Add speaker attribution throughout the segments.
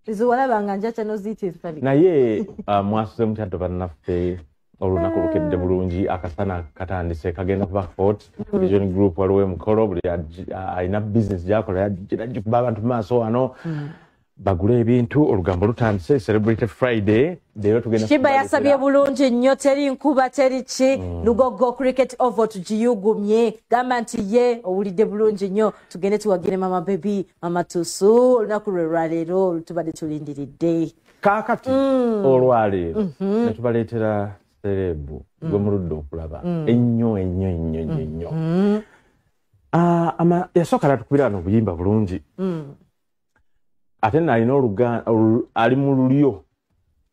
Speaker 1: Ezo walabanga njacha noziyita enfanika.
Speaker 2: Naye mwasuze mutya bannaffe? Olunaku lukedde bulungi, akasana katandise, kagenda kuba Fort Vision Group. Waliwo emikolo, buli alina business gyakola yagira gikuba abantu mu maaso wano bagule ebintu. Olugambo lutandise, Celebrity Friday leero tugenda
Speaker 1: Shiba yasabye
Speaker 2: kubaleetera.
Speaker 1: Bulungi nnyo, teri nkuba, teri ki. Lugogo Cricket Oval tugiyugumye, gamba nti ye owulidde bulungi nnyo. Tugende tuwagire mama baby, mama Tusu, olunaku lwe lwaleero tubadde tulindiridde.
Speaker 2: Kaakati olwaleero ne tubaleetera celeb gwe muludde okulaba ennyo ennyo ennyo ennyo ennyo. Yasooka natukubira wano obuyimba bulungi, ate nalina ali mu lulyo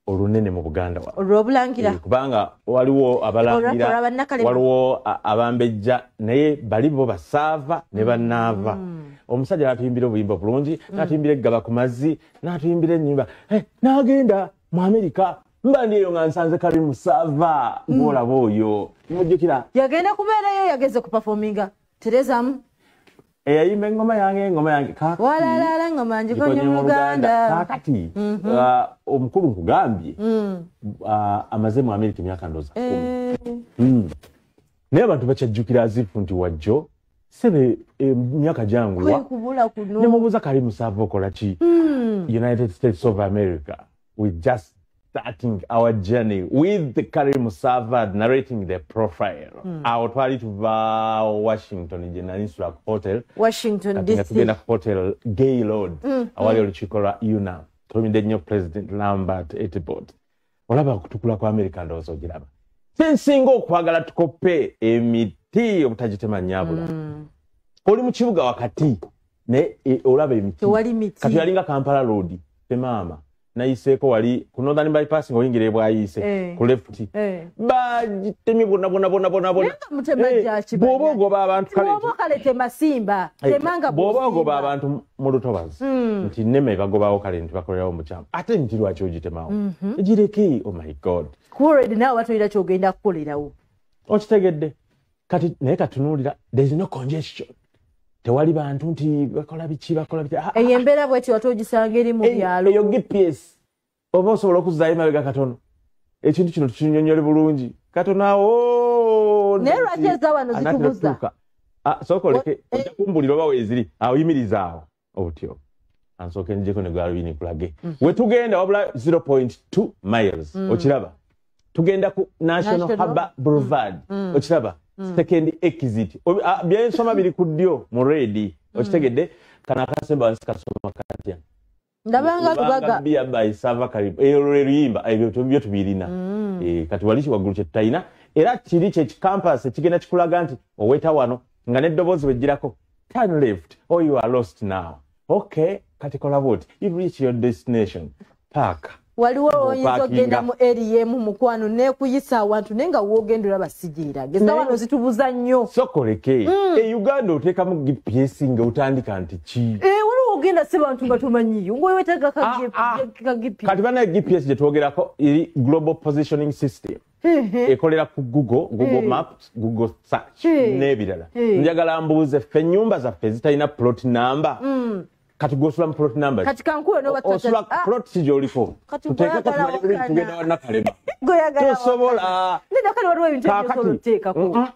Speaker 2: olunene mu Buganda wano.
Speaker 1: Olw'obulangira.
Speaker 2: Kubanga waliwo abalangira,
Speaker 1: Olwa bannakalema.
Speaker 2: waliwo abambejja, naye bali bo basaava ne bannaava. Omusajja n'atuyimbira obuyimba bulungi, n'atuyimbira eggaba ku mazzi, n'atuyimbira ennyimba. N'agenda mu Amerika. Mba ndi eyo nga nsanze Karimu Saava, gwolaba oyo mujjukira.
Speaker 1: Yagenda kubeerayo, yageze ku performinga terezamu.
Speaker 2: Eyayimba engoma yange, engoma yange. Kaakati-
Speaker 1: Walalala ngoma njikonye mu Luganda.
Speaker 2: Kaakati omukulu nkugambye, amaze mu Amerika emyaka ndooza 10. Naye abantu bakyajjukira azifu nti wajjo sebe emyaka gyanguwa.
Speaker 1: Kwekubula kuno.
Speaker 2: Nemubuuza, "Karimu Saava, okola ki United States of America?" We just starting our journey with the Karim Sava narrating the profile. Awo twali tuva Washington gye nali nsula ku hotel.
Speaker 1: Washington
Speaker 2: Kati nga
Speaker 1: DC.
Speaker 2: tugenda ku Hotel Gaylord awali olukiiko lwa UNAM. Tulumidde nnyo President Lambert Etibot. Olaba okutukula kwa America, ndowooza ogiraba. Kyensinga okwagala, tukoppe emiti obutagitema nnyabula. Oli mu kibuga wakati naye olaba emiti.
Speaker 1: Tewali miti.
Speaker 2: Kati yalinga Kampala Road te maama nayiseeko wali ku Northern Bypass ng'oyingira ebwayiise ku left, bagitemye bonna bonna bonna bonna bonna.
Speaker 1: Naye nga mutema gyaki?
Speaker 2: Bw'oba ogoba abantu kale
Speaker 1: Bw'oba kale tema simba, temanga.
Speaker 2: Bw'oba ogoba abantu mu lutobazi nti neme bagobawo, kale nti bakolerawo mukyamu, ate nti lwaki ogitemawo? Gireke. Oh my God.
Speaker 1: Already naawe batolina kyogenda kukolerawo.
Speaker 2: Okitegedde? Kati naye katunuulira, there is no congestion, tewali bantu nti bakola biki, bakola biki.
Speaker 1: Eyo embeera bwetyo wate ogisanga eri mu byalo.
Speaker 2: Eyo GPS oba osobola okuzaayo emabega katono, ekintu kino tukinyonyole bulungi katono awo.
Speaker 1: Naye lwaki eza wano
Speaker 2: Anaatera
Speaker 1: zitubuza?
Speaker 2: okutuuka. Sooka oleke, ojja kumbulira oba weeziri awo. Yimiriza awo otyo, ansooke njeko ne gwalubini kulage we tugenda. Wabula 0.2 miles, okiraba tugenda ku National
Speaker 1: National.
Speaker 2: Harbor Boulevard, okiraba second exit. Byensoma biri ku ddyo mu red, okitegedde? Kano akasemba wansi kasoma katya?
Speaker 1: Ndabanga Lubaga.
Speaker 2: Bia by Sava Karimu. Eyo lwe luyimba, ebyo byo tubirina. Kati wali waggulu kye tutalina, era kiri kye campus ekigenda kikulaga nti oweta wano nga n'eddoboozi bwegirako, "Turn left or you are lost now." Okay, kati kola bwoti, you reach your destination, park.
Speaker 1: Waliwo oyinza
Speaker 2: Ng'opaakinga.
Speaker 1: okgenda mu area emu, mukwano, nekuyisa awantu naye nga woogenda olaba sigiira geza. Wano zitubuza nnyo.
Speaker 2: Sokoleke e Uganda oteekamu GPS nga otandika nti ki?
Speaker 1: Waliwo ogenda si bantu nga tomanyiyo ngaowetaaga ka GPS.
Speaker 2: Kati banaye, GPS gye twogerako eri global positioning system, ekolera ku Google Maps, Google Search n'ebirala. Njagala mbuuze, ffe ennyumba zaffe zitalina plot number, kati gwosula mu plot number?
Speaker 1: Kati kankuwe
Speaker 2: Osula plot ki gyoliko?
Speaker 1: Kati
Speaker 2: Tuteekeko
Speaker 1: gw'oyagala
Speaker 2: tumanye bulungi
Speaker 1: wakana.
Speaker 2: tugenda wa Nakalema.
Speaker 1: Goyagala.
Speaker 2: Tosobola.
Speaker 1: Nedda, kale waliwo ebintu
Speaker 2: Kaakati-
Speaker 1: ebyosobola oteekako.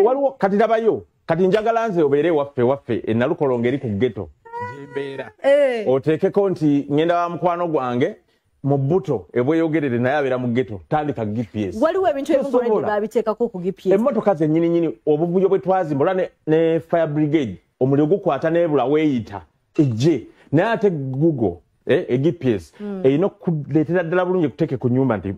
Speaker 2: Waliwo kati labayo, kati njagala nze obeere ewaffe enalukolongo eri ku ghetto gyembeera, oteekeko nti ngenda wa mukwano gwange mu buto ebweyogerere, naye abeera mu ghetto, tandika GPS.
Speaker 1: Waliwo ebintu ebimu
Speaker 2: Tosobola.
Speaker 1: already babiteekako ku GPS.
Speaker 2: Emmotoka zennyini nyini, obuvuyo bwe twazimba olwa ne fire brigade, omuliro gukwata nebula weeyita ejje, naye ate Google e GPS erina okuleetera ddala bulungi ekuteeke ku nyumba nti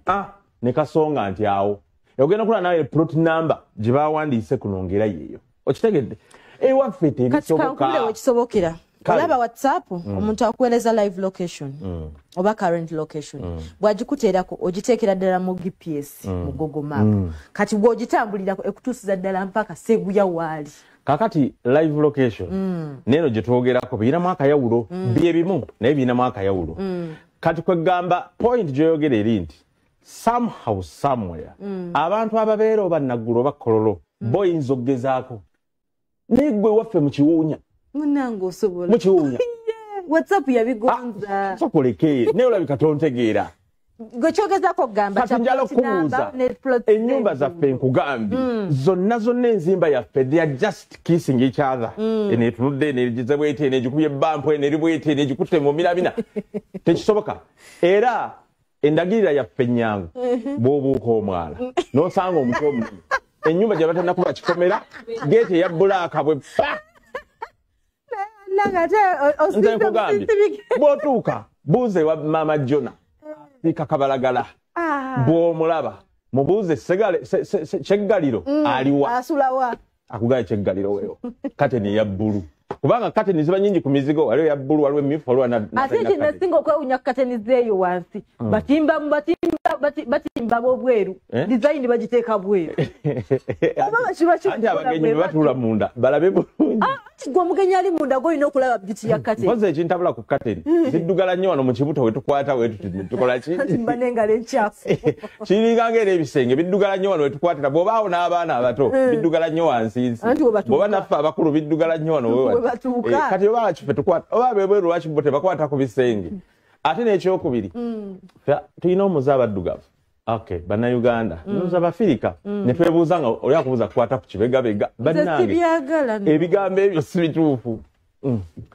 Speaker 2: ne kasonga nti awo ogenda okulaba nawe plot number gye bawandiise kuno ngera yeeyo. Okitegedde? Ewaffe
Speaker 1: Kati
Speaker 2: tebisoboka.
Speaker 1: kankubire wekisobokera.
Speaker 2: Kale.
Speaker 1: Olaba WhatsApp, omuntu akuweereza live location oba current location, bw'agikuteerako ogiteekera ddala mu GPS, mu Google Map. Kati bw'ogitambulirako ekutuusiza ddala mpaka Seguya waali.
Speaker 2: Kakati live location neeno gye twogerako birinamu akayawulo. Bye bimu naye birinamu akayawulo. Kati kwegamba point gyoyogera eri nti somehow, somewhere, abantu ababeera oba Naggulu oba Kololo boyinza okugezaako, naye gwe waffe mu Kiwuunya.
Speaker 1: Munange, osobola.
Speaker 2: Mu Kiwuunya.
Speaker 1: WhatsApp yabigonza.
Speaker 2: Sokoleke naye olabika tontegeera.
Speaker 1: Gwe kyogezako okugamba
Speaker 2: kati njala okubuuza ennyumba zaffe nkugambye zonna zonna enzimba yaffe they are just kissing each other. Eno etunudde, eno egize bweti, eno egikubye ebampu, eno eri bweti, eno egikutte mu mirabina. Tekisoboka. Era endagirira yaffe ennyangu bw'obuuka omwala n'osanga omuti omunene ennyumba gye batannakuba kikomera geeti eya bulaaka bwe pa. Nze nkugambye bw'otuuka buuza ewa maama Jona Kabalagala bw'omulaba mubuuze kyeggaliro aliwa
Speaker 1: asulawa
Speaker 2: akugaye kyeggaliro weewo kateni eya bbulu kubanga kateni ziba nnyingi ku mizigo waliwo eya bbulu waliwo emyufu waliwo
Speaker 1: ate kinasinga okwewunya ku kateni zeeyo wansi batimba batimba bobweru design bagiteeka bweru
Speaker 2: anti abagenyi bwe batuula munda balabe bulungi.
Speaker 1: Gwe omugenyi ali munda gw'olina okulaba beauty ya kateni.
Speaker 2: Mpozi ekintabula ku kateni ziddugala nnyo wano mu kibuto we tukwata we tukola ki
Speaker 1: mba n'engalo enkyafu
Speaker 2: kiringa ng'era ebisenge biddugala nnyo wano we tukwatira bw'obaawo n'abaana abato biddugala nnyo wansinsi bw'oba naffe abakulu biddugala nnyo wano
Speaker 1: webatuuka.
Speaker 2: Kati oba lwaki tukwata oba bebweru lwaki bo tebakwata ku bisenge. Ate n'ekyokubiri tulina omuze abaddugavu okay bannayuganda noza abafirika ne twebuuza nga oli akubuuza kukwata ku kibegabega. Bannange ebigambo ebyo si bituufu.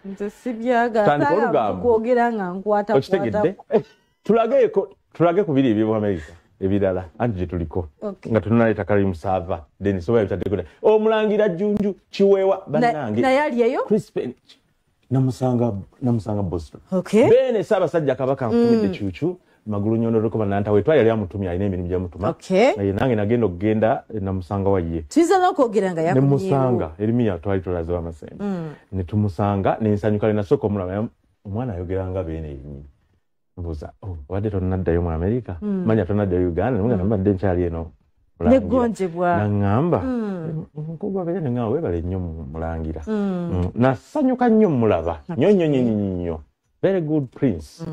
Speaker 1: Nze sibyagala.
Speaker 2: Tandika olugambo.
Speaker 1: Kwogera nga nkwata.
Speaker 2: Okitegedde tulageko tulage ku biri eby'omu Amerika ebirala anti gye tuliko nga tunaleeta Karim Sava Denis oba yabitaddeko omulangira Jjunju Kiweewa bannange
Speaker 1: naye ali eyo
Speaker 2: Crispin namusanga Boston. Beene Ssaabasajja Kabaka nkumidde kyukyu magulu nyondo luko bananta wetwa yali amutumye alina emirimu gyamutuma. Naye nange nagenda okugenda namusanga wa ye.
Speaker 1: Tuyinza n'okwogera nga yakumyewo.
Speaker 2: Nemusanga Erimiya twali tulaze Amasembe ne tumusanga nensanyuka le nasooka omulaba omwana ayogera nga Beene yennyini. Mbuuza obadde tonnaddayo mu Amerika manya tonnaddayo Uganda namugamba mbadde nkyali eno
Speaker 1: negonjebwa
Speaker 2: naŋŋamba nkugwa beera ne ŋŋamba weebale nnyo mulangira. Nasanyuka nnyo mulaba nnyo nnyo nnyo nnyo nnyo very good prince.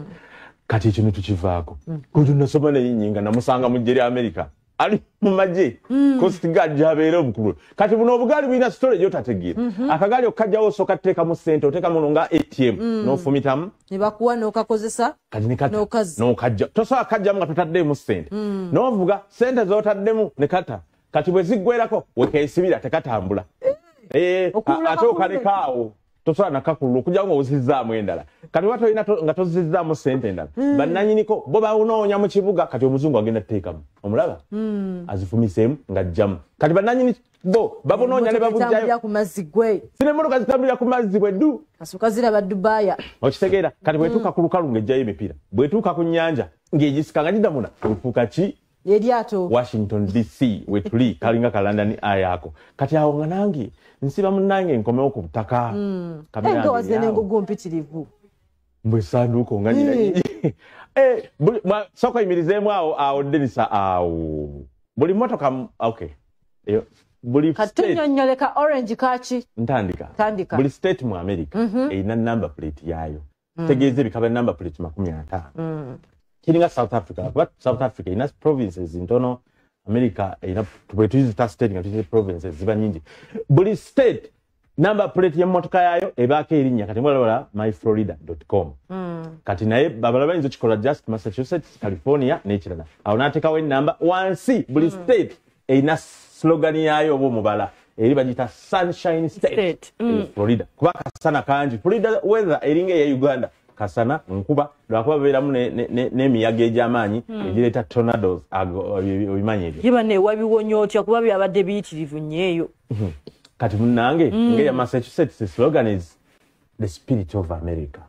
Speaker 2: Kati ekyo ne tukivaako kutu nasoma naye nga namusanga mu ggye lya Amerika ali mu magye Coast Guard gy'abeera omukulu. Kati buno obugaali bulina storage otategeera akagaali okukajjawo osooka tuteekamu ssente oteekamu no nga ATM n'ofumitamu
Speaker 1: ne bakuwa n'okakozesa
Speaker 2: kati ne kata n'okajja tosobola kajjamu nga totaddeemu ssente n'ovuga ssente z'otaddemu ne kata kati bwe ziggwerako wekeesibira tekatambula ate okaleka awo tosobola nakakulula okujjawo ng'ozizzaamu endala. Kati oba tolina nga tozizzaamu ssente endala bannannyiniko bo bawunoonya mu kibuga kati omuzungu agenda tuteekamu omulaba azifumiseemu ng'ajjamu kati bannannyini bo babunoonya ne babujjayo
Speaker 1: ku mazzi gwe
Speaker 2: zino emmotoka zitambulira ku mazzi bwe ddu
Speaker 1: asooka ziraba Dubaaya
Speaker 2: okitegeera. Kati bw'etuuka ku lukalu ng'ejjayo emipiira bw'etuuka ku nnyanja ng'egisika nga gidda lufuuka ki
Speaker 1: eryato
Speaker 2: Washington DC wetuli kalinga ka London Eye ako. Kati awo nga nange nsiba munnange nkomewo ku butaka
Speaker 1: Kamera yange wazze n'engugu mpitirivu
Speaker 2: mbwe sanduuko nga nyina sooka oyimirizeemu awo awo Denisa awo buli mmotoka okay eyo buli state
Speaker 1: katunyonnyoleka orange kaki
Speaker 2: ntandika
Speaker 1: Tandika.
Speaker 2: Buli state mu America erina number plate yaayo tegeeza ebika bya number plate 50 kiringa South Africa kuba South Africa erina provinces ntono America erina bwe tuyita state nga tuyita provinces ziba nyingi buli state number plate y'emmotoka yaayo ebaako erinnya kati mulabala myflorida.com kati naye babalala bayinza okikola just Massachusetts California n'ekirala awo n'ateekawo enamba wansi buli state erina slogan yaayo oba omubala eri bagiyita Sunshine State,
Speaker 1: State.
Speaker 2: Florida kuba kasana kangi Florida weather eringa eya Uganda kasana nkuba lwakuba babeeramu n'emiyaga egy'amaanyi egireeta tornadoes obimanyi ebyo
Speaker 1: ye banne wabiwonya otya kuba byabadde biyitirivu nnyo eyo
Speaker 2: kati munnange ng'eya Massachusetts slogan is the spirit of America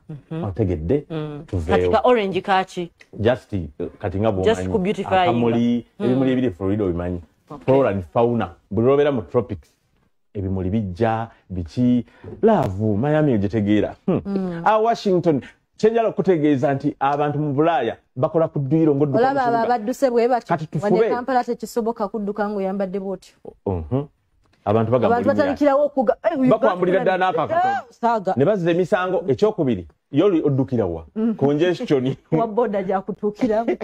Speaker 2: otegedde
Speaker 1: kati
Speaker 2: tuveewo
Speaker 1: ka orange kaki
Speaker 2: just kati nga
Speaker 1: Just ku
Speaker 2: bw'omanyi
Speaker 1: beautifying.
Speaker 2: akamuli ebimuli ebiri Florida obimanyi flora and fauna buli lwobeera mu tropics ebimuli bijja biki love Miami ogitegeera Ah, Washington kyenjala okutegeeza nti abantu mu Bulaaya bakola ku dduyiro ng'odduka mu
Speaker 1: olaba abo
Speaker 2: kibuga.
Speaker 1: abadduse bwe batyo
Speaker 2: Kati tufube.
Speaker 1: wane Kampala tekisoboka kudduka ng'oyambadde bw'otyo
Speaker 2: Abantu bagamba
Speaker 1: abantu
Speaker 2: oli muyaye.
Speaker 1: batandikirawo okuga
Speaker 2: Bakwambulira ddala n'akakato.
Speaker 1: Saaga
Speaker 2: ne bazza emisango ekyokubiri yoli oddukira wa congestion
Speaker 1: wa boda gyakutuukiramu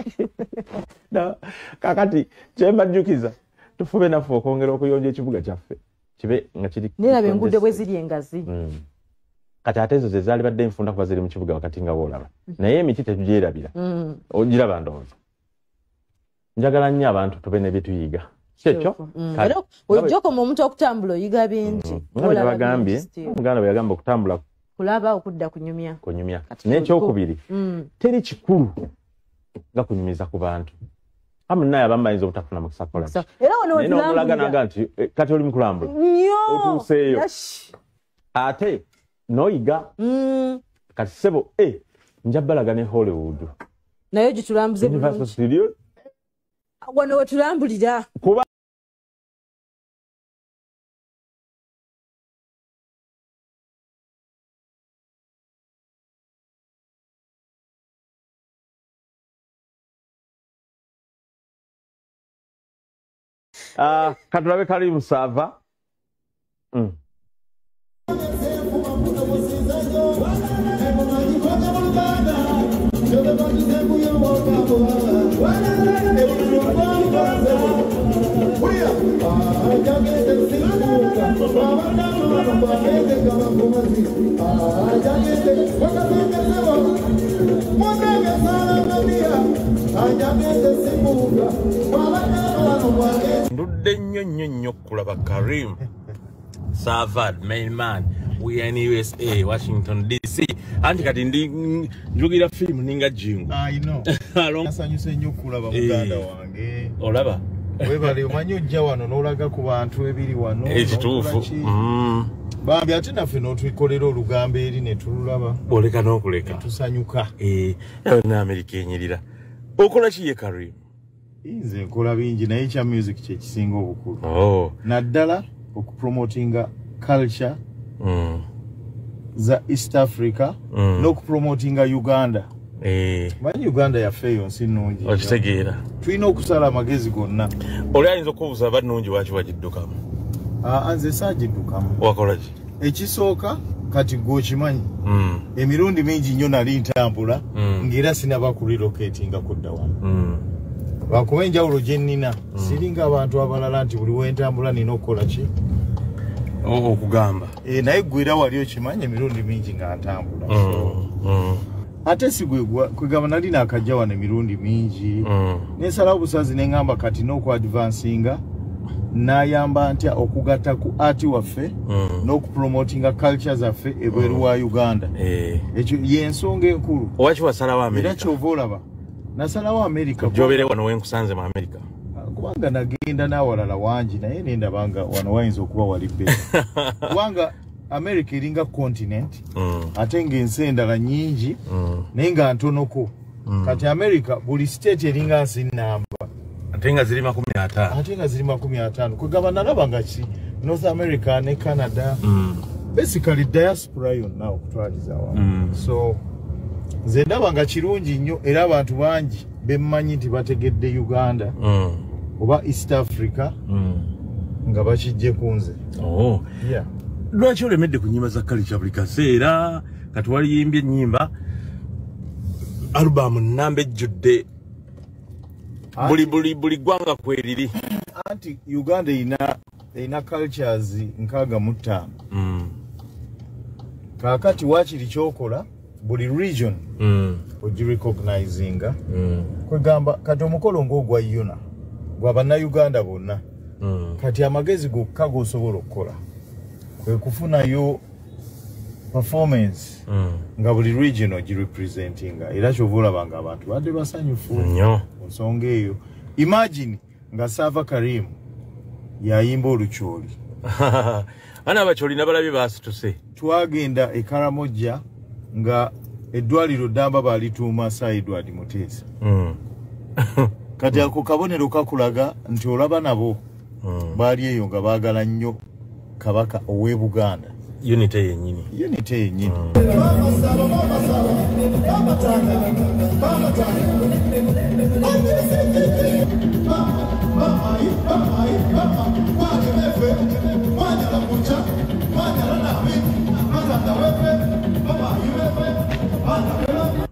Speaker 2: kakati kyembajjukiza tufube naffe okwongera okuyonja ekibuga kyaffe kibe nga kiri
Speaker 1: naye laba enguudo bwe ziri engazi.
Speaker 2: Kati ate ezo ze zaali badde enfunda kuba ziri mu kibuga wakati nga woolaba. Naye emiti tetugyerabira. Ogiraba ndowooza. Njagala nnyo abantu tube ne bye tuyiga. Kyekyo?
Speaker 1: Era ojjokoma omuntu okutambula oyiga bingi.
Speaker 2: Nga bwe nabagambye, Omuganda bwe yagamba okutambula
Speaker 1: kulaba okudda kunyumya.
Speaker 2: Kunyumya. N'ekyokubiri, teri kikulu nga kunyumiza ku bantu. Amu naye abamu bayinza obutafuna mukisa kukola ki.
Speaker 1: Era wano
Speaker 2: Naye n'omulaga n'agamba nti kati oli mu kulambula.
Speaker 1: Nnyo.
Speaker 2: Otuuseeyo. Ate n'oyiga. Kati ssebo, nja balaga ne Hollywood.
Speaker 1: Naye gitulambuze
Speaker 2: Universal
Speaker 1: bulungi.
Speaker 2: Studios.
Speaker 1: Wano wetulambulira.
Speaker 2: Kuba katulabe Karim Sava. Ndudde nnyo nnyo nnyo kulaba Karim Sava, main man. We are in USA, Washington DC. Anti kati ndi njugira film ninga jingo.
Speaker 3: I know. Nasanyuse nnyo kulaba muganda wange.
Speaker 2: Olaba?
Speaker 3: Webale omanyi ojja wano n'olaga ku bantu ebiri wano.
Speaker 2: Ekituufu.
Speaker 3: Bambi ate naffe n'otwikolera olugambo eri ne tululaba.
Speaker 2: Oleka n'okuleka.
Speaker 3: Tusanyuka.
Speaker 2: Na Amerika enyirira. Okola ki ye Karim?
Speaker 3: Nze nkola bingi naye ekya music kye kisinga obukulu. Naddala okupromotinga culture za East Africa n'okupromotinga Uganda. Manyi Uganda yaffe eyo nsi nnungi.
Speaker 2: Okitegeera.
Speaker 3: Tulina okusala amagezi gonna.
Speaker 2: Oli ayinza okubuuza aba nnungi lwaki wagiddukamu?
Speaker 3: Nze saagiddukamu.
Speaker 2: Wakola ki?
Speaker 3: Ekisooka kati gwe okimanyi. Emirundi mingi nnyo nali ntambula ng'era sinaba kurelocatinga kudda wano. Lwakuba enjawulo gye nnina siringa abantu abalala nti buli wentambula nina okukola ki?
Speaker 2: Okugamba.
Speaker 3: Naye gwe era wali okimanyi emirundi mingi nga ntambula. Ate si gwe kwegamba nali naakajja wano emirundi mingi. Nensalawo obusazi ne ŋŋamba kati n'okuadvancinga n'ayamba ntya okugatta ku art waffe n'okupromotinga culture zaffe ebweru wa Uganda. Ekyo y'ensonga enkulu.
Speaker 2: Lwaki wasalawo Amerika?
Speaker 3: Era ky'ova olaba nasalawo Amerika.
Speaker 2: Gy'obeere wano wenkusanze mu Amerika.
Speaker 3: Kubanga nagenda n'awalala wangi naye nendaba nga wano wayinza okuba wali better. Kubanga America eringa continent ate ng'ensi endala nnyingi naye nga ntonoko. Kati America buli state eringa nsi nnamba.
Speaker 2: Ate nga ziri 50.
Speaker 3: Ate nga ziri 50. Kwegamba nalaba nga ki North America ne Canada basically diaspora yonna okutwaliza awamu. So nze ndaba nga kirungi nnyo era abantu bangi bemmanyi nti bategedde Uganda oba East Africa nga bakijje ku nze.
Speaker 2: Lwaki olemedde ku nnyimba za culture buli kaseera? Kati waliyimbye ennyimba alubamu nnamba ejjudde buli ggwanga kweriri.
Speaker 3: Anti Uganda erina cultures 65. Kaakati waakiri ky'okola buli region ogirecognizinga. Kwegamba kati omukolo ng'ogwa UNAA gwa bannayuganda bonna. Kati amagezi gokka g'osobola okukola kwe kufunayo performance nga buli region ogirepresentinga. Era ky'ova olaba nga abantu badde basanyufu
Speaker 2: nnyo
Speaker 3: ku nsonga eyo. Imagine nga Sava Karim yayimba olukyoli.
Speaker 2: Ana abakyoli n'abalabye baasituse.
Speaker 3: Twagenda e Karamoja nga eddwaliro ddamba balituuma Sir Edward Mutesa. Kati ako kabonero kakulaga nti olaba nabo baali eyo nga baagala nnyo Kabaka ow'e Buganda.
Speaker 2: Unity yennyini.
Speaker 3: Unity yennyini.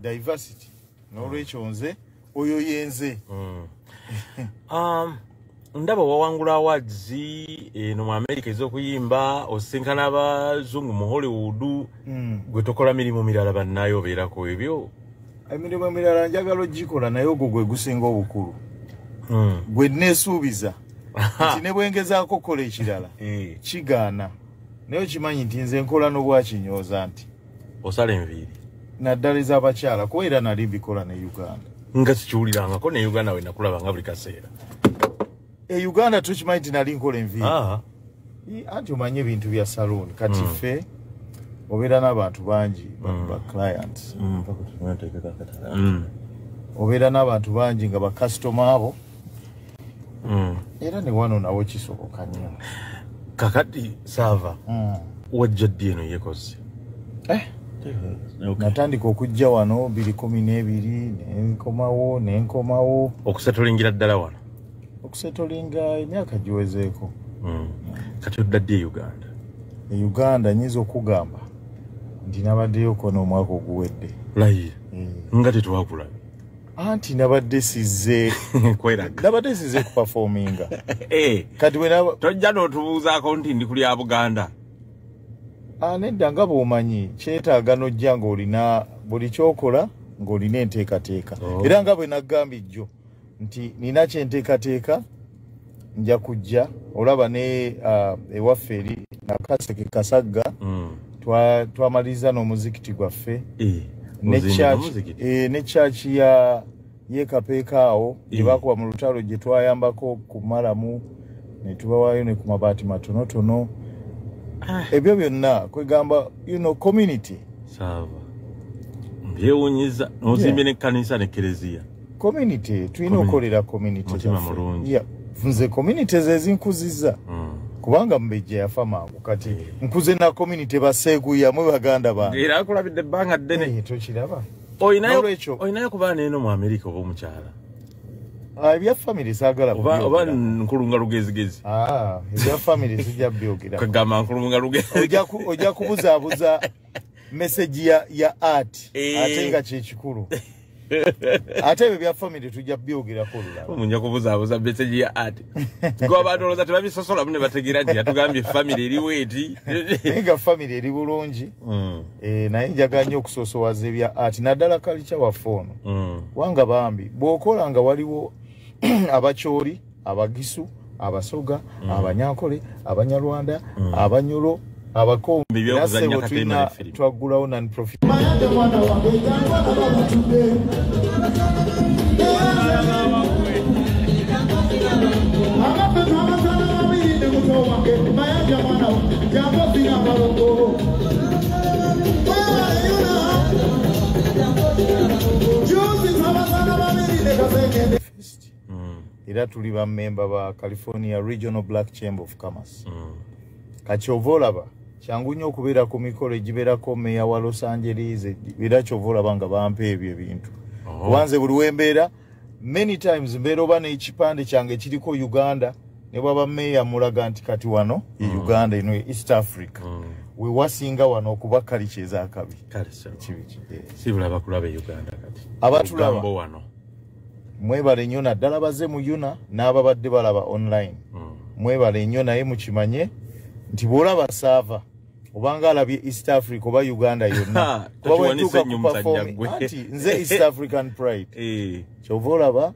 Speaker 3: Diversity. N'olwekyo nze oyo yenze.
Speaker 2: Ndaba wawangula awards eno mu America ez'okuyimba, osinkana abazungu mu Hollywood. Gwe tokola mirimu mirala bannayo obeerako ebyo?
Speaker 3: Emirimu emirala njagala ogikola, naye ogwo gwe gusinga obukulu. Gwe neesuubiza nti ne bwengezaako okukola ekirala kigaana, naye okimanyi nti nze nkola n'obwakinyooza nti
Speaker 2: osala enviiri
Speaker 3: naddala ez'abakyala, kuba era nali mbikola ne Uganda.
Speaker 2: Nga sikiwulirangako ne Uganda we nakulabanga buli kaseera.
Speaker 3: E Uganda tukimanyi nti nali nkola enviiri. Anti omanyi ebintu bya saloon kati ffe obeera n'abantu bangi ba clients. Obeera n'abantu bangi nga bakasitoma abo. Era ne wano nawo kisoboka nnyo.
Speaker 2: Kakati Saava, wajja ddi eno yekoze?
Speaker 3: Natandika okujja wano 2012 nenkomawo nenkomawo.
Speaker 2: Okusetolingira ddala wano?
Speaker 3: Okusetolinga emyaka giwezeeko.
Speaker 2: Kati odda ddi e Uganda?
Speaker 3: E Uganda nyinza okugamba nti nabaddeyoko n'omwaka oguwedde.
Speaker 2: Layira nga tetwakulabye.
Speaker 3: Anti nabadde sizze
Speaker 2: kweraga.
Speaker 3: Nabadde sizze kuperforminga. Kati bwe
Speaker 2: tojja n'otubuuzaako nti ndi kulya Buganda.
Speaker 3: Nedda nga bw'omanyi kyetaaga n'ojja ng'olina buli ky'okola ng'olina enteekateeka. Era nga bwe nagambye jjo nti nina kyenteekateeka nja kujja olaba ne ewaffe eri Nakaseke Kasagga twamaliriza n'omuzikiti gwaffe. Ne church ya yekapeeka awo gye bakuba mu lutalo gye twayambako kumalamu ne tubawaayo ne ku mabaati matonotono. Ebyo byonna kwegamba you know community.
Speaker 2: Saava mbyewunyiza n'ozimbye n'ekkanisa n'ekkereziya.
Speaker 3: Community tulina okukolera community.
Speaker 2: Mutima mulungi.
Speaker 3: Nze community ze zinkuzizza. Kubanga Mbejja yafa mangu kati nkuze na community baseeguya mwe baganda bange.
Speaker 2: Era akulabidde ebbanga ddene.
Speaker 3: Tokiraba.
Speaker 2: Olinayo ku baana eno mu Amerika oba omukyala?
Speaker 3: Ebya family saagala
Speaker 2: kubyogera. Oba nkulunga lugezigezi.
Speaker 3: Ebya family sijja byogera.
Speaker 2: Kagamba nkulunga lugezigezi.
Speaker 3: Ojja kubuzaabuza message ya art ate nga kye kikulu. Ate ebyo bya family tujja byogerako olulala.
Speaker 2: Munja kubuzaabuza message ya art. Gwe abantu olowooza tebabisosolamu ne bategeera nti yatugambye family eriwo eti.
Speaker 3: Naye nga family eri bulungi. Naye njagala nnyo okusoosowaza ebya art naddala culture waffe ono. Kubanga bambi bw'okola nga waliwo Abacholi, Abagisu, Abasoga, Abanyankole, Abanyarwanda, Abanyoro, Abakombe. Twaggulawo non-profit. Era tuli ba member ba California Regional Black Chamber of Commerce. Kati ova olaba kyangu nnyo okubeera ku mikolo egibeerako meya wa Los Angeles, era kyova olaba nga bampa ebyo ebintu. Kuba nze buli wembeera many times mbeera oba n'ekipande kyange kiriko Uganda, ne bwaba meya mulaga nti kati wano ye Uganda eno ye East Africa. We wasinga wano okuba kalica ez'akabi.
Speaker 2: Sibula abakulaba e Uganda kati.
Speaker 3: Abatulaba wano. Mwebale nnyo naddala bazze mu UNA n'ababadde balaba online. Mwebale nnyo naye mukimanye nti bw'olaba Saava obanga alabye East Africa oba Uganda yonna. Kuba bwe ntuuka ku perform anti nze East African Pride. Kyova olaba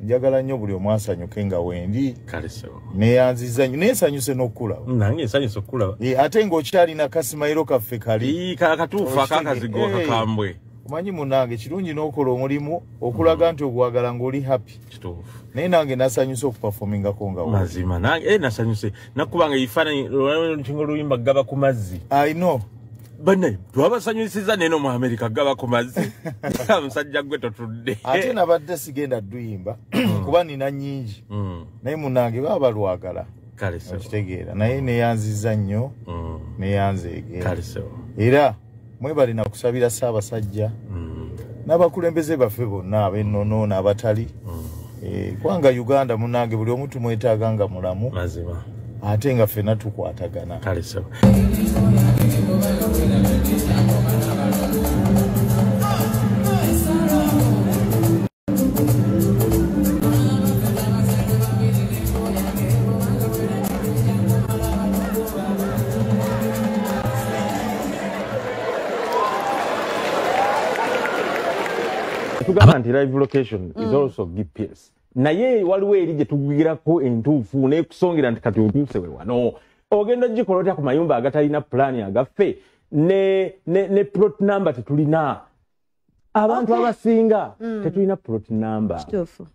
Speaker 3: njagala nnyo buli omu asanyuke nga wendi. Neeyanzizza nnyo naye nsanyuse n'okukulaba.
Speaker 2: Nange nsanyuse okukulaba.
Speaker 3: Ate ng'okyalina kasimayiro kaffe kali.
Speaker 2: Kakatuufu akakazigo akakambwe.
Speaker 3: Omanyi munnange kirungi n'okola omulimu okulaga nti ogwagala ng'oli happy.
Speaker 2: Kituufu.
Speaker 3: Naye nange nasanyuse okuperformingako nga
Speaker 2: mazima. Nange nasanyuse. Nakubanga ebifaananyi olukingo oluyimba gaba ku mazzi.
Speaker 3: I know.
Speaker 2: Banne twabasanyusiza neno mu America gaba ku mazzi. Musajja gwe totudde.
Speaker 3: Ate nabadde sigenda dduyimba kuba nina nnyingi. Naye munnange baba balwagala.
Speaker 2: Kale ssebo.
Speaker 3: Okitegeera. Naye neeyanzizza nnyo. Neeyanzeege.
Speaker 2: Kale ssebo.
Speaker 3: Era mwebale na kusabira Ssaabasajja n'abakulembeze baffe bonna ab'ennono n'abatali. Kubanga Uganda munnange buli omu tumwetaaga nga mulamu.
Speaker 2: Mazima.
Speaker 3: Ate nga ffenna tukwatagana.
Speaker 2: Kale ssebo. Kyetugamba nti live location is also GPS. Naye waliwo eri gye tugwirako entuufu n'ekusongera nti kati otuuse we wano. Ogenda ogikola otya ku mayumba agatalina pulaani agaffe ne plot number tetulina. Abantu abasinga tetulina plot number.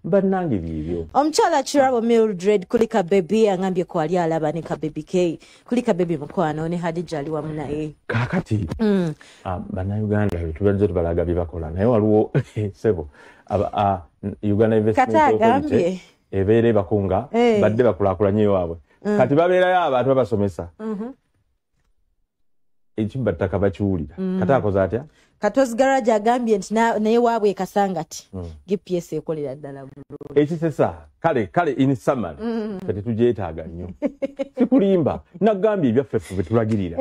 Speaker 2: Bannange byebyo.
Speaker 1: Omukyala Kirabo Mildred kulika baby angambye kwali alaba ne ka baby K. Kulika baby mukwano ne Hadija ali wamu naye.
Speaker 2: Kaakati bannayuganda tubadde tubalaga bye bakola naye waliwo sebo Uganda Investment Authority ebeera ebakunga badde bakulaakulanye waabwe. Kati babeerayo abantu babasomesa. Ekibba ttaka bakiwulira. Kati akoze atya?
Speaker 1: Katozi Garage agambye nti naye waabwe e Kasangati GPS ekolera ddala bulungi.
Speaker 2: Ekisesa kale in summary kati tugyetaaga nnyo. Sikulimba nagambye ebyaffe ffe bye tulagirira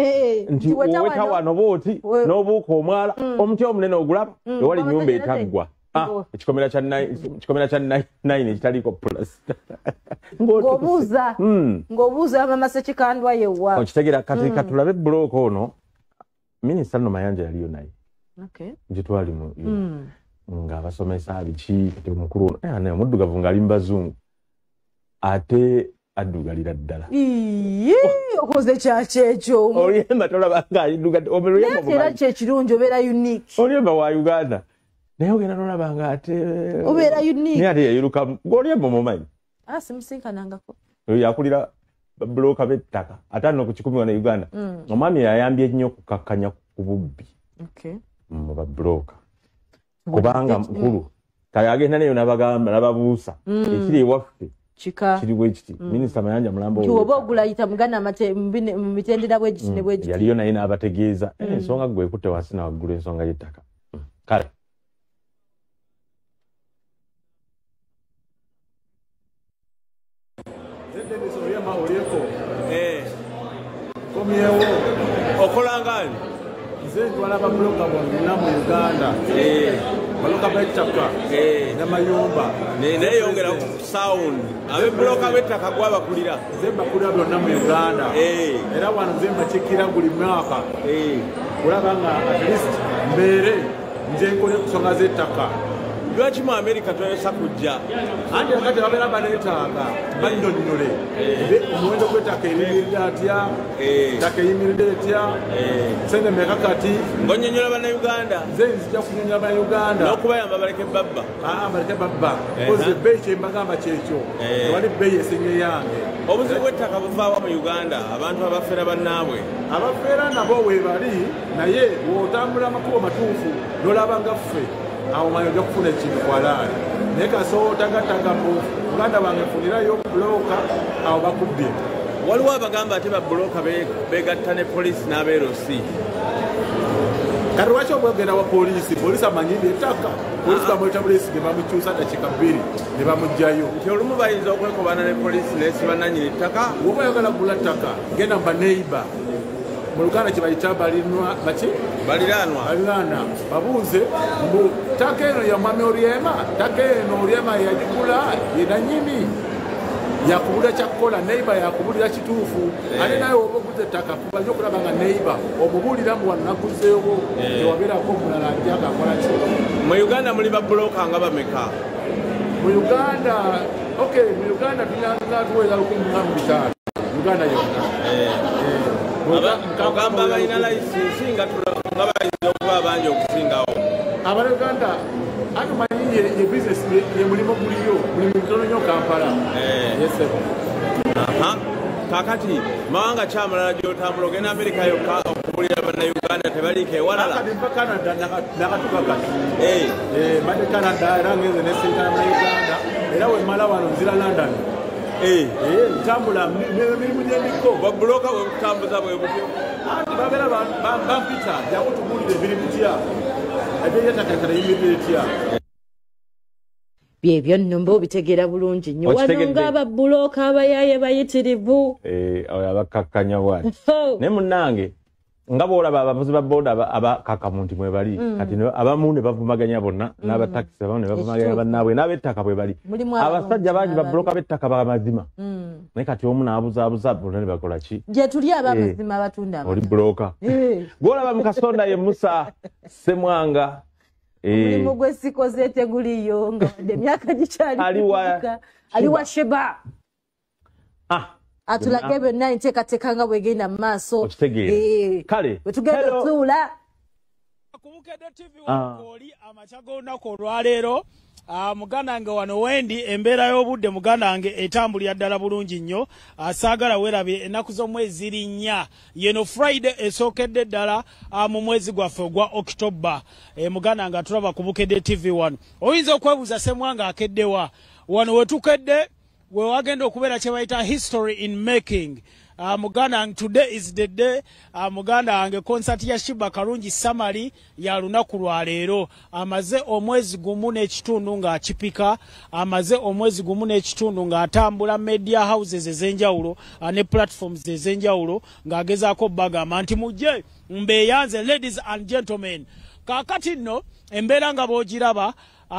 Speaker 2: nti oweta wano bw'oti n'obuuka omwala omuti omunene ogulaba ewali ennyumba etaggwa. Ekikomera kya 9 ekitaliiko pulasita.
Speaker 1: Ng'obuuza mama Ssekikandwa yewa.
Speaker 2: Okitegeera kati katulabe bulooka ono minisita nno Mayanja yaliyo naye. Gye twali mu ng'abasomesa biki kati omukulu ono naye omuddugavu ng'ali mu bazungu ate addugalira ddala.
Speaker 1: Okoze kyaki ekyo?
Speaker 2: Olyemba tolaba ng'addugalira.
Speaker 1: Era kyekirungi obeera unique.
Speaker 2: Olyemba wa Uganda. Naye ogenda n'olaba ng'ate
Speaker 1: obeera unique.
Speaker 2: Naye ate yayirukamu ng'olyemba omumanyi.
Speaker 1: Simusinkanangako.
Speaker 2: Oyo akulira babbulooka b'ettaka ataano ku 10 wano e Uganda. Omwami yayambye nnyo okukakkanya ku bubbi mu babbulooka. Kubanga mukulu kale agenda neyo n'abagamba n'ababuusa ekiri ewaffe kiri bwe kiti. Minisita Mayanja Mulambo
Speaker 1: oba ogula yita muganda mu mitendera bwe giti ne bwe giti.
Speaker 2: Yaliyo naye n'abategeeza ensonga gwe ekutte wansi na waggulu ensonga y'ettaka. Kale
Speaker 4: Komyewo
Speaker 5: okola ngani?
Speaker 4: Nze ntwala babuloka bonna mu Uganda. Babuloka b'ettaka n'amayumba.
Speaker 5: Neyongera ku sound. Abebuloka b'ettaka gwabakulira.
Speaker 4: Nze mbakulira byonna mu Uganda. Era wano nze mbakiikira buli mwaka. Kulaba nga at least mbeere nze nkole ku nsonga z'ettaka.
Speaker 5: Lwaki mu Amerika toyosa kujja?
Speaker 4: Anti kati babeera baneetaaga bannyonnyole omuwendo gw'ettaka eriyimiridde atya, ettaka eyimiridde etya, ssente mmeka kati.
Speaker 5: Ng'onnyonnyola Bannayuganda.
Speaker 4: Nze nzija kunnyonnyola Bannayuganda.
Speaker 5: N'okubayamba baleke babba.
Speaker 4: Baleke babba. Kozi ebbeeyi kye mbagamba kyekyo. Tewali bbeeyi esinga eyange.
Speaker 5: Obuzibu bw'ettaka buvaawa mu Uganda abantu abafeera bannaabwe.
Speaker 4: Abafeera nabo weebali naye bw'otambula amakubo matuufu n'olaba nga ffe. Awo manyi ojja kufuna ekintu kwalaali naye kasoowo tagattaga mbu muganda wange nfunirayo bulooka awo bakubbye.
Speaker 5: Waliwo abagamba ate babulooka beegatta ne poliisi n'abeerosi.
Speaker 4: Kati lwaki obwegenda wa poliisi? Poliisi amanyidde ettaka. Poliisi bamweta Bulesige bamukyusa dakiika 2 ne bamuggyayo.
Speaker 5: Nti olumu bayinza okwekobaana ne poliisi naye si bannannyini ttaka.
Speaker 4: Bw'oba oyagala kugula ttaka genda mu baneiba. Mu Luganda kye bayita baliraanwa. Baliraanwa. Babuuze mbu ttaka eno ya mwami Oryema, ttaka eno Oryema yagigula ye nannyini. Yakubulira kyakukola, neiba yakubulira kituufu. Ate naye oba oguze ettaka kuba nnyo okulaba nga neiba omubuulira mbu wano naguzeewo tewabeerako omulala ajja ng'akola ki.
Speaker 5: Mu Uganda muli babbulooka nga bameka?
Speaker 4: Mu Uganda, mu Uganda tulina tuweza 1500. Uganda yonna.
Speaker 5: Ogamba balina layisinsi nga bayinza okuba bangi okusingawo.
Speaker 4: Abannayuganda ate omanyi ye bizinesi ye mulimu guliyo mulimu mutono nnyo Kampala.
Speaker 5: Kaakati mawanga ki amalala gy'otambula ogenda Amerika yokka okubuulira Bannayuganda tebaliiko ewalala?
Speaker 4: Kati nva Canada nakatuuka kati. Mbadde Canada era ngenze nesinkana Bannayuganda era we mmala wano nzira London. Ntambula emirimu gye ndiko.
Speaker 5: Babbulooka bwe butambuza bwe butyo.
Speaker 4: Anti babeera bampita jangu tubuulire ebiri bitya. Ebyettaka eyimiridde etya.
Speaker 1: Byebyo nno mba obitegeera bulungi nnyo. Wano ng'ababbulooka abayaaye bayitirivu.
Speaker 2: Oyo abakkakkanya bw'ati. Naye munnange nga bw'olaba abavuzi ba booda abakakamu nti mwe bali kati abamu ne bavumaganya bonna n'abatakisi abamu ne bavumaganya bannaabwe n'ab'ettaka bwe bali. Abasajja bangi babbulooka b'ettaka b'amazima. Naye kati omu n'abuzaabuza bonna ne bakola ki?
Speaker 1: Gye tuli ab'amazima abatunda
Speaker 2: amata. Oli bbulooka. Gw'olaba mu Kasonda ye Musa Ssemwanga.
Speaker 1: Omulimu gwe sikoze teguliyo nga wadde emyaka gikyali. Aliwa Sheba. Atulage byonna enteekateeka nga bwegenda mu maaso.
Speaker 2: Kale
Speaker 1: bwe tugenda otuula
Speaker 6: ku Bukedde TV oli amakya g'olunaku olwaleero. Muganda wange wano wendi embeera y'obudde muganda wange etambulira ddala bulungi nnyo. Saagala weerabye ennaku z'omwezi ziri 4, yeno Friday esookedde ddala mu mwezi gwaffe ogwa October. Muganda wange atulaba ku Bukedde TV wano, oyinza okwebuuza Ssemwanga akeddewa? Wano wetukedde we wagenda okubeera kye bayita history in making. Muganda wange, today is the day. Muganda wange, concert ya Sheebah Karungi Samali ya lunaku lwa leero. Amaze omwezi 1.5 ng'akipika, amaze omwezi 1.5 ng'atambula media houses ez'enjawulo ne platforms ez'enjawulo ng'agezaako bagamba nti mujje mbeeyanze, ladies and gentlemen. Kaakati nno embeera nga bw'ogiraba,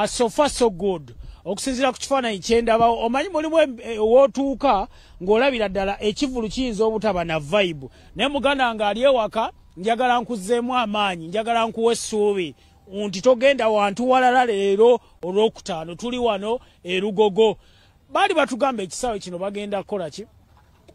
Speaker 6: so far so good. Okusinziira ku kifaananyi kyendabawo, omanyi mulimu w'otuuka ng'olabira ddala ekivulu kiyinza obutaba na vibe, naye muganda nga ali ewaka njagala nkuzzeemu amaanyi, njagala nkuwa essuubi nti togenda wantu walala. Leero olwokutaano tuli wano e Lugogo. Baali batugamba ekisaawe kino bagenda kukola ki?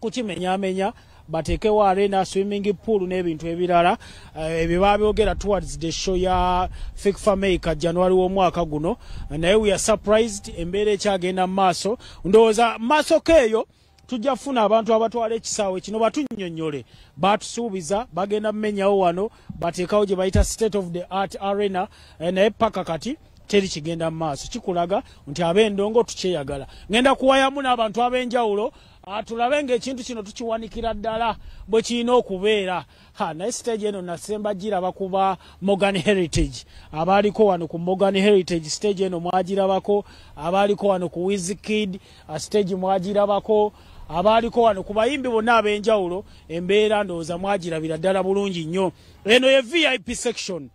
Speaker 6: Kukimenyaamenya bateekewo arena, swimming pool n'ebintu ebirala. Ebyo babyogera towards the show ya Fik Fameica January w'omwaka guno, naye we are surprised embeera ekyagenda mu maaso. Ndowooza maaso keeyo tujja kufuna abantu abatwala ekisaawe kino batunnyonnyole. Batusuubiza bagenda mumenyawo wano bateekawo gye bayita state of the art arena, naye paka kati teri kigenda mu maaso. Kikulaga nti ab'endongo tukyeyagala. Ngenda kuwayamu n'abantu ab'enjawulo tulabe ng'ekintu kino tukiwanikira ddala bwe kirina okubeera. Naye stage eno nasemba giraba kuba Morgan Heritage. Abaaliko wano ku Morgan Heritage stage eno mwagirabako, abaaliko wano ku Wizkid stage mwagirabako, abaaliko wano ku bayimbi bonna ab'enjawulo, embeera ndowooza mwagirabira ddala bulungi nnyo. Eno ye VIP section.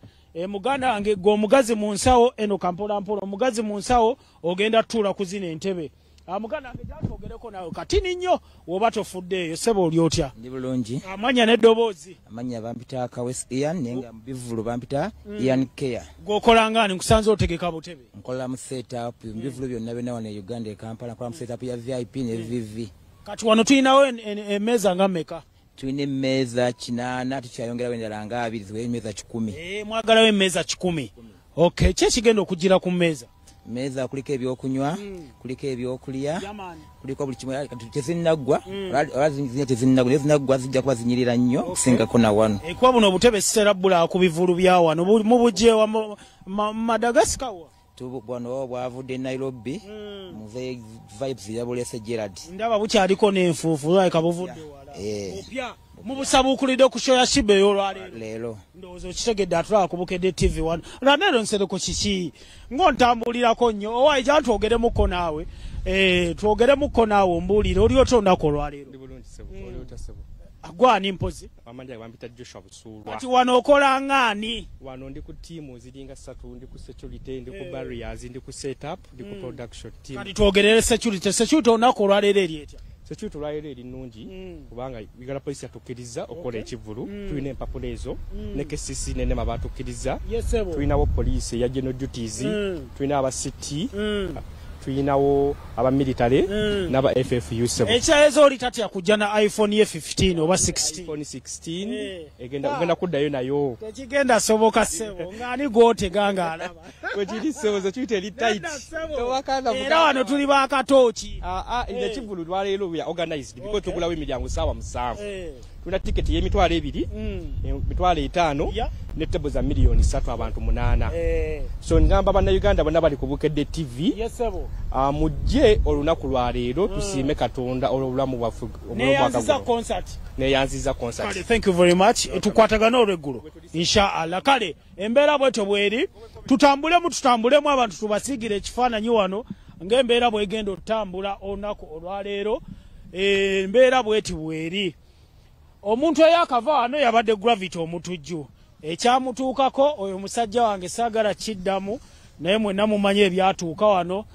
Speaker 6: Muganda wange, gwe omugazi mu nsawo eno, kampolampola omugazi mu nsawo ogenda tutuula ku zino entebe. Muganda wange, gyatwogereko naawe katini nnyo woba tofuddeeyo. Ssebo, oli otya?
Speaker 7: Ndi bulungi.
Speaker 6: Amanya n'eddoboozi?
Speaker 7: Amannya bampita Kawes Ian, naye nga mu bivvulu bampita Ian Care.
Speaker 6: Gweokola ngaani? Nkusanze otegeka butebe.
Speaker 7: Nkola mu setup mu bivvulu byonna byonna wano e Uganda, e Kampala. Nkola mu setup ya VIP ne VV.
Speaker 6: Kati wano tulinawo emmeeza nga mmeka?
Speaker 7: Tulina emmeeza 80, tukyayongerawo endala nga 20 ziwere emmeeza 100.
Speaker 6: Mwagalawo emmeeza 100. Okay, ki ekigenda okugira ku mmeeza?
Speaker 7: Mmeeza kuliko ebyokunywa, kuliko ebyokulya, kuliko buli kimu. Kati tezinnaggwa, oba zina tezinnaggwa, naye zinaggwa zijja kuba zinyirira nnyo okusingako na wano.
Speaker 6: Kuba buno obutebe sitera bbula ku bivulu bya wano. Mubugyewa Madagascar wa?
Speaker 7: Bwano bwavudde Nairobi, muze Vibes yabulese Gerard.
Speaker 6: Ndaba bukyaliko n'enfuufu, lwalika buvudde wala. Bupya mubusabuukulidde ku show ya Sheebah ey'olwaleero.
Speaker 7: Leero.
Speaker 6: Ndowooza okitegedde, atulaba ku Bukedde TV wano. Lanero Nsereko, kiki ng'ontambulirako nnyo? Owaayi, gyantwogeremukko naawe, twogeremukko naawe, ombuulire oli otya olunaku olwaleero?
Speaker 8: Ndi bulungi ssebo, oli otya ssebo?
Speaker 6: Gwani mpozi?
Speaker 8: Amannya bampita Joshua Busuulwa.
Speaker 6: Kati wano okola ngaani?
Speaker 8: Wano ndi ku ttiimu ziringa ssatu, ndi ku security, ndi ku barriers, ndi ku setup, ndi ku production team.
Speaker 6: Kati twogerere security. Security olunaku olwaleero eri etya?
Speaker 8: Security olwaleero eri nnungi kubanga Uganda Police yatukkiriza okukola ekivvulu. Tulina empapula ezo ne KCC ne NEMA batukkiriza. Tulinawo poliisi eya general duties, tulina aba city, tulinawo aba military n'aba FFU ssebo.
Speaker 6: Ekyaezo oli tatya kujja na iPhone ye 15 oba 16?
Speaker 8: iPhone 16 egenda ogenda kuddayo nayo.
Speaker 6: Tekigenda soboka ssebo, ng'ani gw'otega ng'alaba.
Speaker 8: Kwekiri ssebo, security eri tight. Tewakanda.
Speaker 6: Era wano tuli bakatooki.
Speaker 8: Ekivvulu lwaleero we are organized because tugulawo emiryango ssaawa 7. Tulina tiketi y'emitwalo 2, 500,000 ne table za miliyoni 3, abantu 8. So ngamba bannayuganda bonna bali ku Bukedde TV, mujje olunaku lwaleero tusiime Katonda olw'obulamu bwaffe
Speaker 6: Neyanziza concert.
Speaker 8: Neyanziza concert.
Speaker 6: Kale, thank you very much. Tukwatagana olweggulo inshallah. Kale embeera bwetyo bweri, tutambulemu tutambulemu abantu tubasiigire ekifaananyi wano ng'embeera bwegenda otambula olunaku olwaleero. Embeera bweti bweri. Omuntu eyakava wano yabadde Gravity Omutujju. Ekyamutuukako oyo musajja wange saagala kiddamu, naye mwenna mumanyi ebyatuuka wano.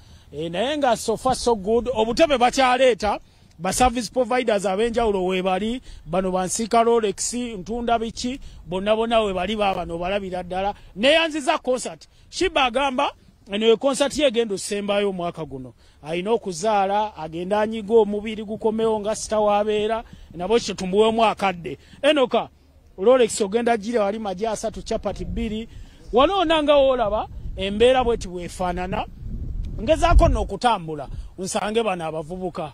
Speaker 6: Naye nga so far so good, obutebe bakyaleeta. Ba service providers ab'enjawulo weebali, bano bansiika Rolex, ntunda biki, bonna bonna weebali, baabano balabira ddala. Neeyanziza concert. Sheebah agamba eno concert ye egenda osembayo omwaka guno. Alina okuzaala, agenda anyiga omubiri gukomewo nga sita wabeera, nabo kyo tumuweemu akadde. Enoka Rolex ogenda gira wali maji 3 chapati 2. Wano nga olaba embeera bweti bwefaanana. Ngezaako n'okutambula nsange bano abavubuka,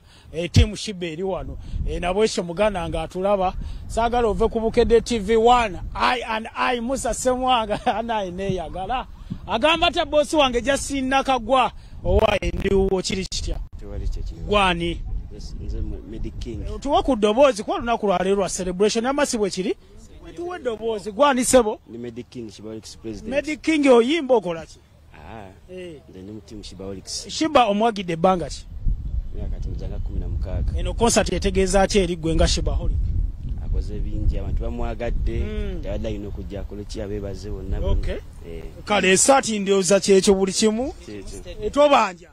Speaker 6: tiimu Sheebah eri wano, nabwekyo muganda nga atulaba. Saagala ove ku Bukedde TV 1. I and I Musa Ssemwanga anaye neeyagala agamba atya boosi wange Justin Nakagwa owa endiwo kiri kitya? Gwani tuwe ku ddoboozi kuba olunaku lwaleero lwa celebration amasi bwe kiri, tuwe eddoboozi. Gwani ssebo?
Speaker 9: Ni Medi King, Sheebaholics president.
Speaker 6: Medi King oyimba okola ki?
Speaker 9: Nze ndi mu team Sheebaholics.
Speaker 6: Sheebah omwagidde ebbanga ki?
Speaker 9: Myaka 16.
Speaker 6: Eno concert etegeeza ki eri ggwe nga Sheebaholic?
Speaker 9: Akoze bingi, abantu bamwagadde, teyadde alina okujja akole ki, abeebaze bonna.
Speaker 6: Okay. Kale esaati ndowooza kyekyo buli kimu. Tobanja.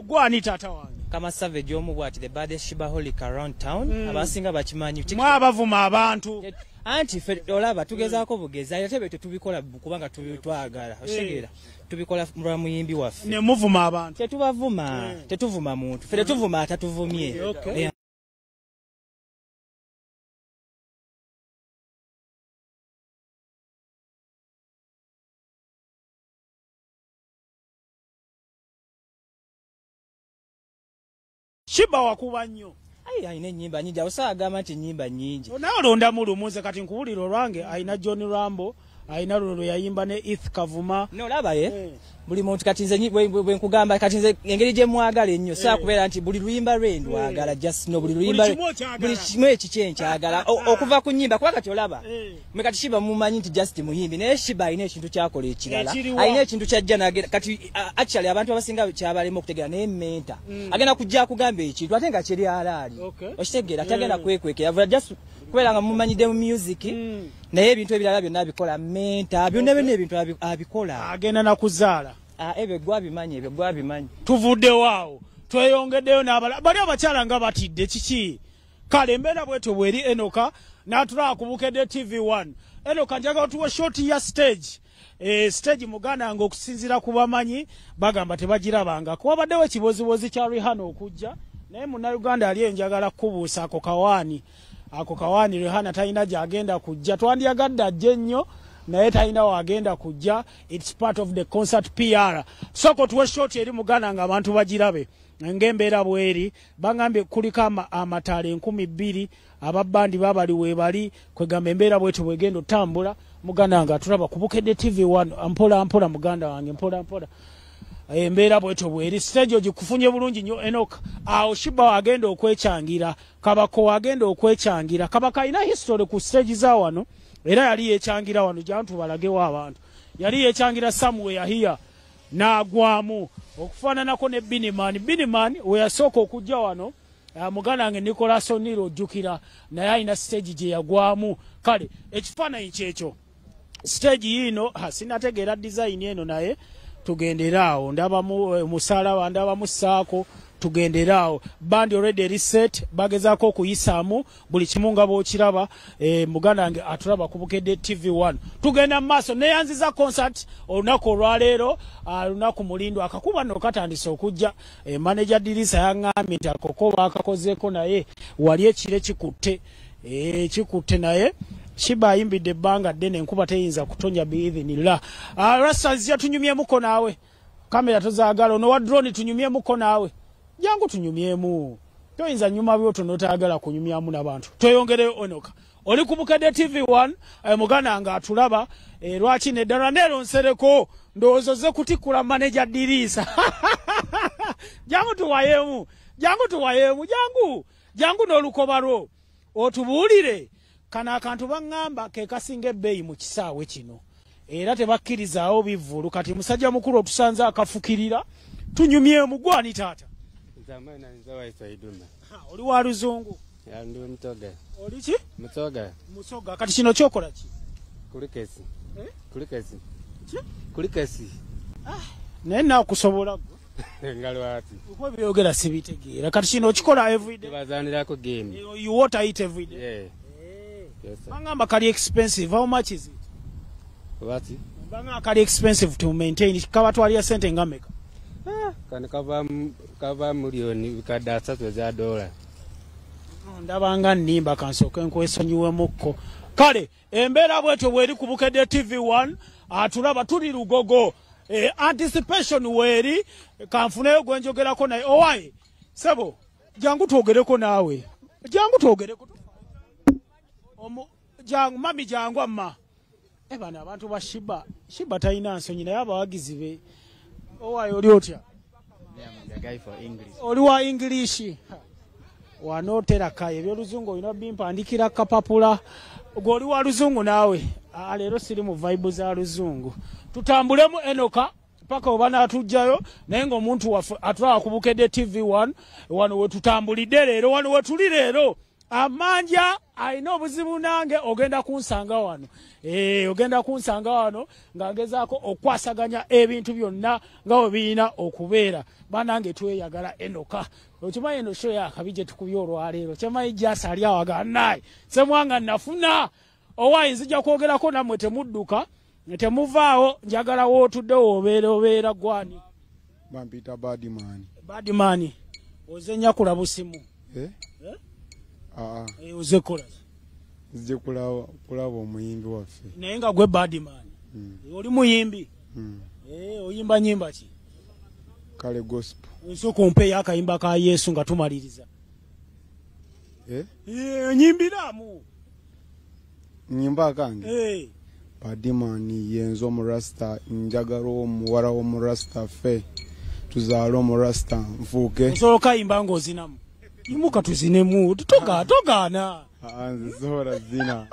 Speaker 6: Gwani taata wange?
Speaker 10: Kama Savage omu bw'ati, the baddest Sheebaholic around town. Abasinga bakimanyi.
Speaker 6: Mwabavuma abantu.
Speaker 10: Anti olaba tugezaako bugeza, ate bwe tetubikola kubanga tubitwagala. Oshegera. Tubikola lwa muyimbi waffe.
Speaker 6: Ne muvuma abantu.
Speaker 10: Tetubavuma, tetuvuma muntu. Ffe tetuvuma atatuvumye.
Speaker 6: Okay. Sheebah wakuba nnyo.
Speaker 10: Ayi alina ennyimba nnyingi, awo saagamba nti ennyimba nnyingi.
Speaker 6: Naye olondamu lumu, nze kati nkuwulira olwange alina John Rambo, alina luno lwe yayimba ne Eth Kavuma.
Speaker 10: Nolaba ye buli muntu kati nze bwe nkugamba kati nze engeri gye mwagala ennyo saakubeera nti buli luyimba lwe ndwagala, just no buli luyimba buli kimu ekikye nkyagala okuva ku nnyimba kuba kati olaba mwe kati Sheebah mumanyi nti just muyimbi, naye Sheebah alina ekintu kyakola ekirala, alina ekintu kyajja nagenda kati actually abantu abasinga kyabalema okutegeera naye menta agenda kujja akugamba ekintu ate nga kiri alaali. Okitegeera tagenda kwekwekera just kubeera nga mumanyidde mu music, naye ebintu ebirala byonna abikola menta byonna byonna ebintu abikola
Speaker 6: agenda nakuzaala.
Speaker 10: Ebyo gwabimanyi, ebyo gwabimanyi.
Speaker 6: Tuvuddewo awo tweyongeddeyo n'abala bali abakyala nga batidde kiki. Kale embeera bwetyo bweri. Enoka n'atulaba ku Bukedde TV 1. Enoka njagala otuwe shot ya stage. Stage muganda nga okusinziira ku bamanyi bagamba tebagirabangako. Wabaddewo ekibozibozi kya Rihanna okujja, naye munnayuganda ali enjagala kukubuusa ako kawaani. Ako kawaani Rihanna talina gy'agenda kujja. Twandyagadde ajje nnyo naye talina wagenda kujja. It's part of the concert PR. Soko tuwe shot eri muganda nga abantu bagirabe ng'embeera bweri. Bangambye kuliko amataala 2000 ababbandi babali weebali, kwegamba embeera bwetyo bwegenda otambula. Muganda nga tulaba ku Bukedde TV 1 mpola mpola, muganda wange mpola mpola. Embeera bwetyo bweri. Stage ogikufunye bulungi nnyo Enoka. Awo Sheebah agenda okwekyangira, Kabako agenda okwekyangira. Kabaka alina history ku stage za wano, era yali yekyangira wano jantu balagewo abantu. Yali yekyangira somewhere here n'agwamu okufaananako ne Biniman. Biniman we yasooka okujja wano, muganda wange Nicholas O'Neill ojjukira, naye alina stage gye yagwamu. Kale ekifaananyi kyekyo stage yiino sinategeera design eno, naye tugenderaawo. Ndabamu musalaba, ndabamu saako, tugenderaawo. Band already eri set, bagezaako okuyisaamu buli kimu nga bw'okiraba. Muganda wange atulaba ku Bukedde TV 1. Tugenda mu maaso neyanziza concert olunaku olwaleero, lunaku mulindo. Akakuba nno katandise okujja. Manager Dirisa yaŋŋambye nti akoko baakakozeeko, naye wali ekire kikutte, kikutte, naye Sheebah ayimbidde ebbanga ddene, enkuba teyinza kutonya biidhinillah. Rasta tunyumyemuko naawe, kamera tozaagala, ono wa drone tunyumyemuko naawe, jangu tunyumyemu. Toyinza nyuma byoto n'otaagala kunyumyamu n'abantu. Tweyongereyo Enoka. Oli ku Bukedde TV 1, muganda nga atulaba. Lwaki neddala neero nsereko ndowooza ozze kutikkula manager Dirisa. Jangu tuwayeemu, jangu tuwayeemu, jangu jangu n'olukoba lwo otubuulire. Kano akantu baŋŋamba ke kasinga ebbeeyi mu kisaawe kino, era tebakkirizaawo bivvulu. Kati musajja mukulu otusanze akafukirira, tunyumyemu. Gwani taata? Oli wa luzungu?
Speaker 9: Ndi Musoga.
Speaker 6: Oli ki?
Speaker 9: Musoga.
Speaker 6: Musoga. Kati kino kyokola ki?
Speaker 9: Kulikesi.
Speaker 6: Eh?
Speaker 9: Kulikesi.
Speaker 6: Ki?
Speaker 9: Kulikesi.
Speaker 6: Naye naakusobola gwe.
Speaker 11: Nga lwaki?
Speaker 6: Uko byogera sibitegeera. Kati kino okikola every day.
Speaker 11: Bazanirako game.
Speaker 6: You water it every day.
Speaker 11: Yeah. Yes, sir.
Speaker 6: Bangamba kali expensive. How much is it?
Speaker 11: What?
Speaker 6: Bangamba kali expensive to maintain. Kabatwalira sente nga meka?
Speaker 11: Kano kava milioni kadde 3 za dola.
Speaker 6: Ndabanga nnimba kansooke nkwesonyiwemukko. Kale embeera bwetyo bweri ku Bukedde TV1, atulaba tuli Lugogo. Anticipation weeri kanfuneyo gwe njogerako naye. Owaye sebo, jangu twogereko naawe, jangu twogereko. Jangu mami, jangu amma. Bano abantu ba Shiba, Shiba talina nsonyi naye abawagizi be. Owaye oli otya? Oli wa English? Wanoteraka ebyoluzungu olina bimpandikira kapapula. Gwe oli wa luzungu naawe? Leero siri mu vibe za luzungu. Tutambulemu Enoka paka oba n'atujjayo, naye ng'omuntu waffe atulaba ku Bukedde TV1 wano we tutambulidde leero, wano we tuli leero. Amanja alina obuzibu nange, ogenda kunsanga wano. Ogenda kunsanga wano nga ngezaako okwasaganya ebintu byonna nga bwe birina okubeera. Bannange tweyagala Enoka. Okimanyi eno show yakabi gye tukubye olwaleero. Kyemanyi Jasi ali awo agamba naye Ssemwanga nafuna. Owaye nzija kwogerako nammwe, temudduka temuvaawo, njagala wootudde woobeera obeera gwani.
Speaker 12: Bampita Badimani.
Speaker 6: Badimani, oze nyakula busimu?
Speaker 12: Eh?
Speaker 6: Oze kola?
Speaker 12: Nzije kulaba omuyimbi waffe.
Speaker 6: Naye nga gwe Badimani. Oli muyimbi? Oyimba nyimba ki?
Speaker 12: Kale gospel.
Speaker 6: Nsooka ompeeyo akayimba ka Yesu nga tumaliriza. Nyimbiramu.
Speaker 12: Nyimba akange? Badimani yenze omurasta, njagala omuwala w'omurasta ffe tuzaale omurasta nfuuke.
Speaker 6: Osobola okayimba ng'ozinamu? Yimuka tuzinemu, togaana.
Speaker 12: Nze sobola zina.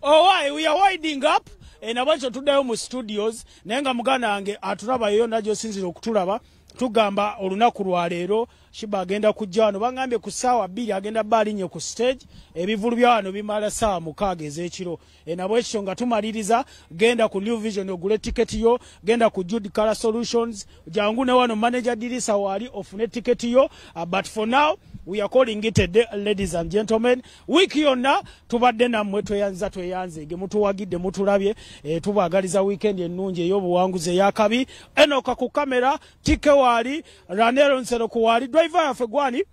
Speaker 6: Owaye, we are winding up. Nabwekyo tuddayo mu studios, naye nga muganda wange atulaba yonna gy'osinziira okutulaba, tugamba olunaku lwa leero Shiba agenda kujja wano. Bangambye ku ssaawa 2 agenda bba alinnye ku stage. Ebivulu bya wano bimala ssaawa 6 ez'ekiro. Nabwekyo nga tumaliriza, genda ku New Vision ogule tiketi yo, genda ku Jude Color Solutions, jangu ne wano manager Dirisa waali ofune tiketi yo. But for now we are calling it a day, ladies and gentlemen. Wiiki yonna tubadde nammwe, tweyanza tweyanzeege, mutuwagidde, mutulabye. Tubaagaliza weekend ennungi ey'obuwanguzi ey'akabi. Enoka ku kamera, Tike waali, Ranero Nsero ku waali, driver yaffe gwani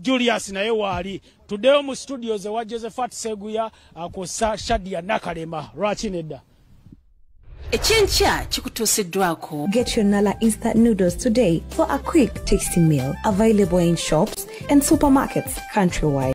Speaker 6: Julius naye waali. Tuddeyo mu studios ewa Josephat Seguya akosa Shadia Nakalema. Lwaki nedda?
Speaker 13: Ekyenkya kikutuusiddwako.
Speaker 14: Get your Nala instant noodles today for a quick, tasty meal. Available in shops and supermarkets countrywide.